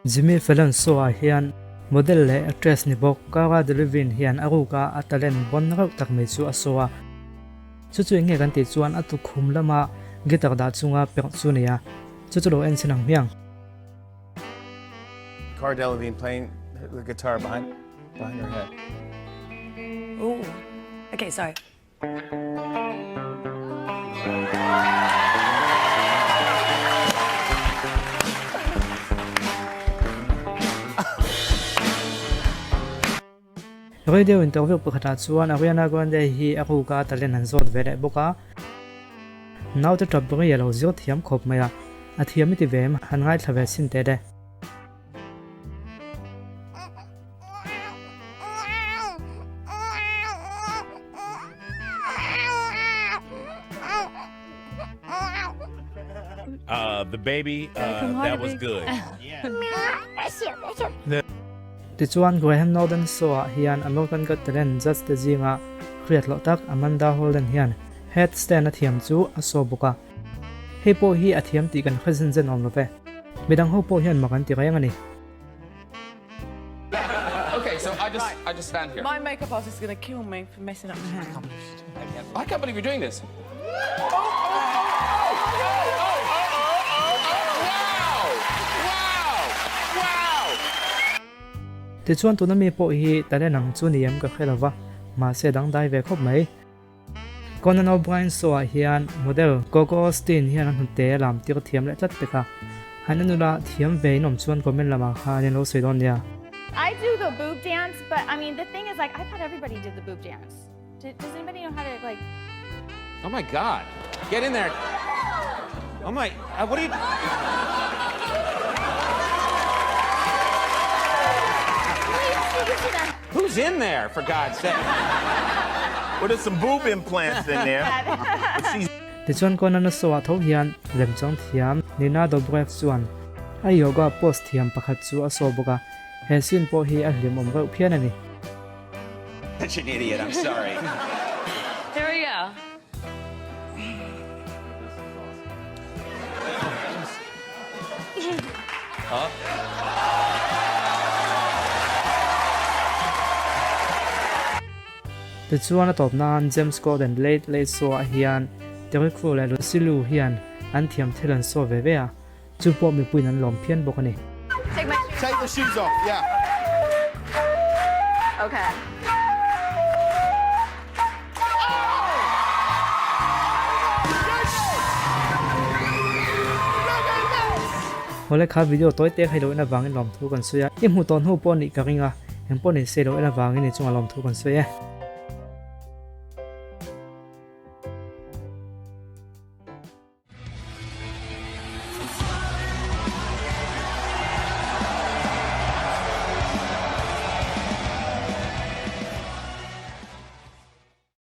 Jimmy Fallon show-ah hian model leh actress ni bawk Cara Delevingne hian a ruka a talent bon reuh tak mai chu a show a. Chu chu eng nge kan tih chuan a tukhum lama guitar dah chunga perh chu a ni a, chu chu lo en chhin ang hmiang. Cara Delevingne playing the guitar behind behind her head. Ooh. Okay, sorry. Radio interview pakhatah chuan Ariana Grande hi a ruka talent an zawt ve leh bawk a. Naute tap ri a lo zir thiam khawp mai a, a thiam i ti ve em? Han ngaithla ve sin teh le. Uh, the baby, uh, that was good. Tichuan Graham Norton show-ah hian American Got Talent judge te zinga hriat loh tak Amanda Holden hian headstand a thiam chu a show bawk a. Hei pawh hi a thiam tih kan hre zen zen awm lo ve. Midang ho pawh hian mak an ti reng a ni. Okay, so I just I just stand here. My makeup artist is going to kill me for messing up my hair. I can't believe you're doing this. Tichuan tuna mi pawh hi talent ang chu ni em ka hre lova, mahse dangdai ve khawp mai. Conan O'Brien show-ah hian model Coco Austin hian a hnute a lam tir thiam leh tlat pek a. Han en ula, thiam ve in awm chuan comment lamah khan in lo sawi dawn nia. I do the boob dance but I mean the thing is like I thought everybody did the boob dance. Does anybody know how to like Oh my god. Get in there. Oh my, uh, what are you Who's in there, for God's sake? Well, there's some boob implants in there. But she's Tichuan Conan-a show-ah tho hian lemchang thiam Nina Dobrev chuan a yoga pose thiam pakhat chu a show bawk a, he scene pawh hi a hlimawm reuh phian a ni. Such an idiot, I'm sorry. Here we go. Tichuan a tawp nan James Corden Late Late Show ah hian Terry Crews leh Lucy Liu hian an thiam thil an saw ve ve a, chu pawh mipuiin an lawm phian bawk a ni. Take my shoes Take the shoes off, yeah. Okay. Awle kha video tawi te kha i lo en avangin lawmthu kan sawi a, i hmuh tawh hnu pawh nih ka ring a, engpawh ni se i lo en avangin i chungah lawmthu kan sawi e.